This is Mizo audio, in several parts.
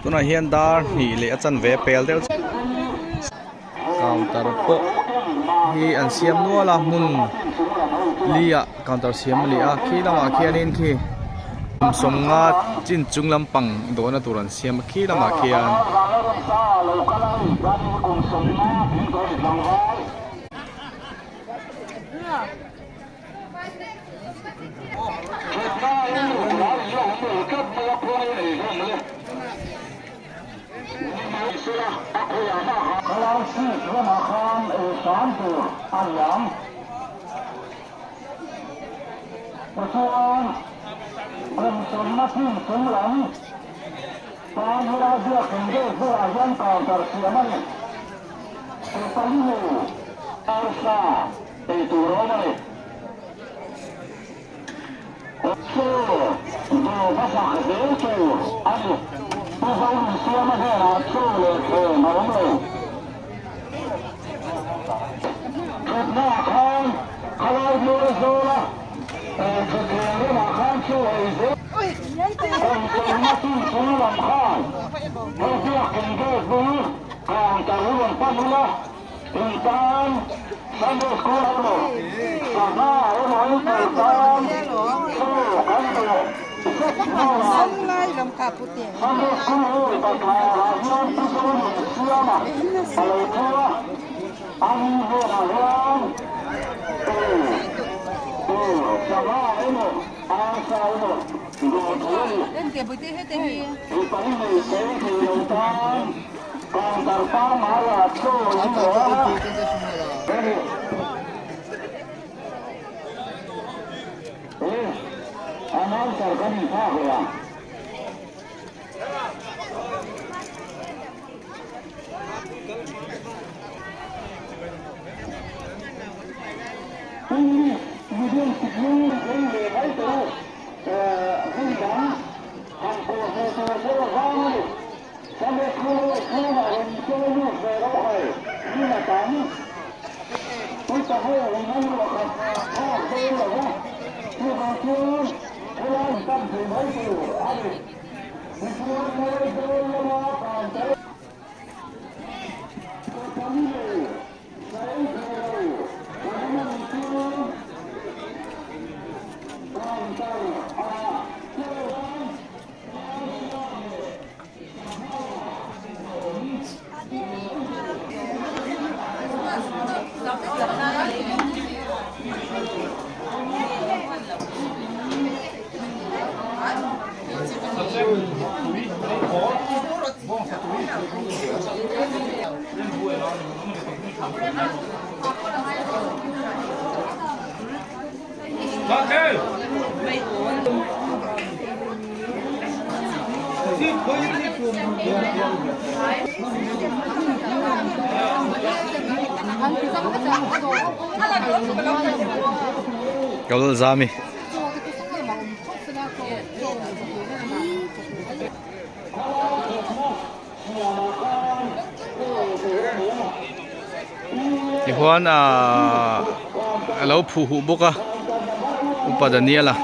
Tunah hian dar hnih leh a chanve a pel deuh counter pawh hi an siam nual a hmun li ah counter siam a ni a khi lamah khianin khi kum sawmnga chin chung lampang dawhna tur an siam a khi lamah khian. Kalzami. Tichuan ahh a lo phuh huh bawk a upa Daniel-a.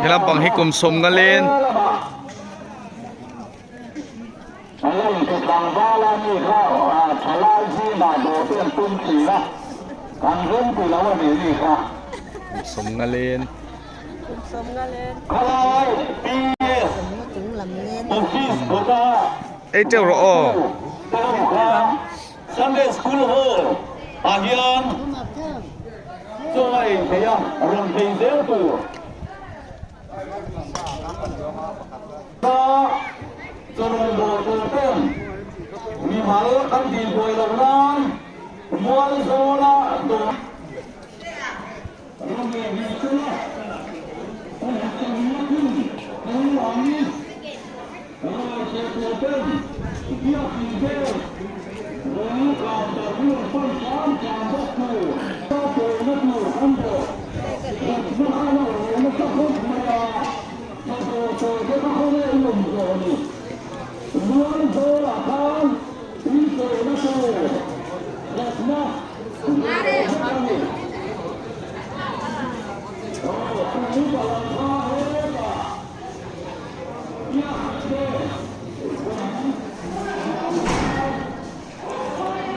He lampang hi kum sawmnga len. Sawmnga len. Ei teuh rawh aw. Sunday School Hall ah hian chaw a ei theih a, rawn phei zel tur. Ka chaw rawn bawl tur ten mimal kan tih buai loh nan mual zawla dawr rawn leh ve sela.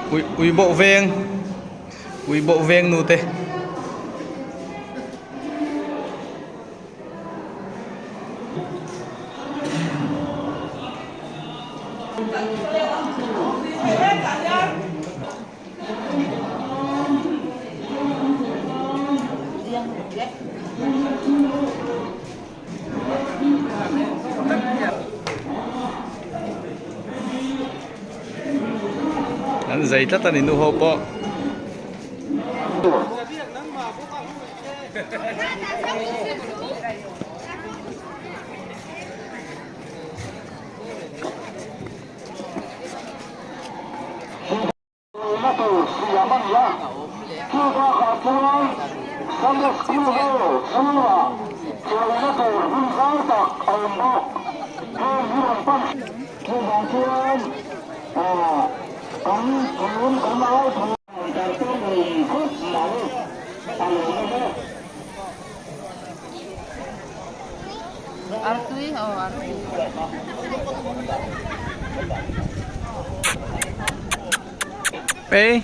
Ui ui bawh veng ui bawh veng nu te. An zai tlat a ni nu ho pawh. Ê.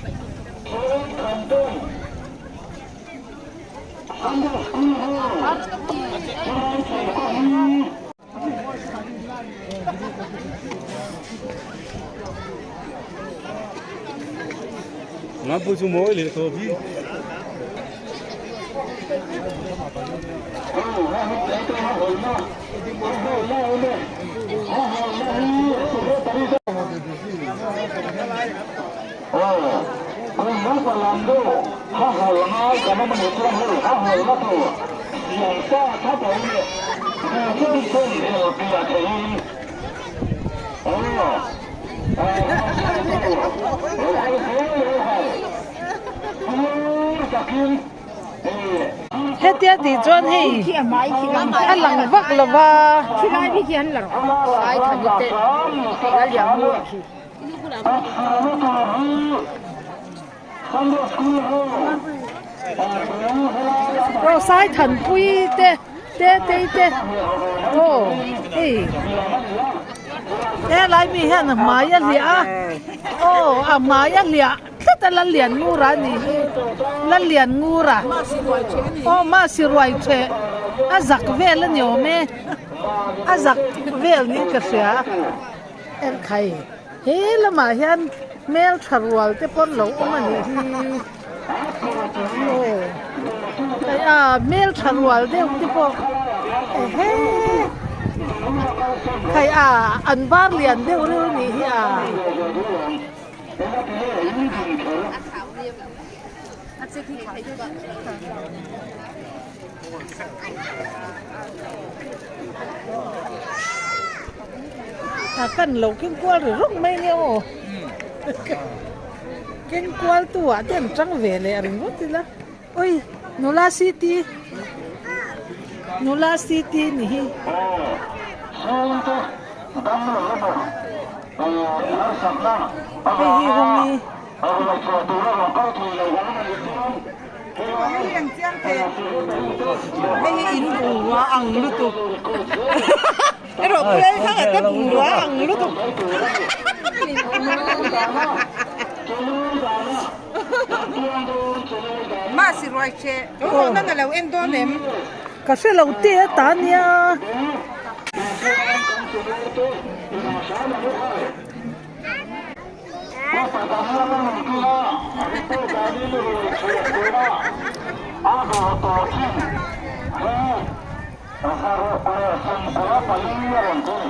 Hetia tih chuan hei a lang vak lo va. Aw Saithanpui te te tei te aw hei helai mi hian a hmai a hliah a aw a hmai a hliah tlat a Lallianngura a nih hi Lallianngura aw mahse ruai theh a zak vel a ni awm e a zak vel niin ka hria. Engkhai, he lamah hian hmel tha rual te pawn lo awm a nih hi. Aw, hei a hmel tha rual deuh te pawh ehe khai a an bar lian deuh reuh a nih hi a. A kan lo keng kual ri rawng mai nia aw keng kual tu ah te an tang ve leh a ringawt ila ui nula city nula city ni hi. Hei hi hawng i. Hei hi in bungrua ang lutuk erawh phel thlang ah te bungrua ang lutuk mahse ruai che tunah a lo en dawn em ka hre lo te a ta nia.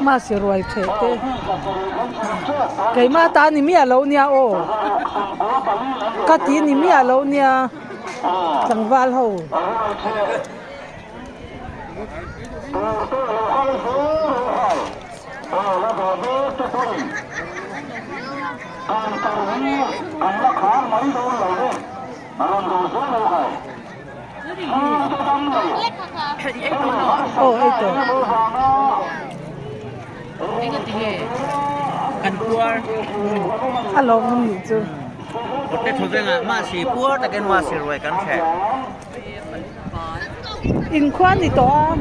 Mahse ruai theh te keimah ta ni miah lo nia aw ka ti ni miah lo nia tlangval ho. Aw ei tawh. A lawm awm nih chu. Inkhua ni tawh a.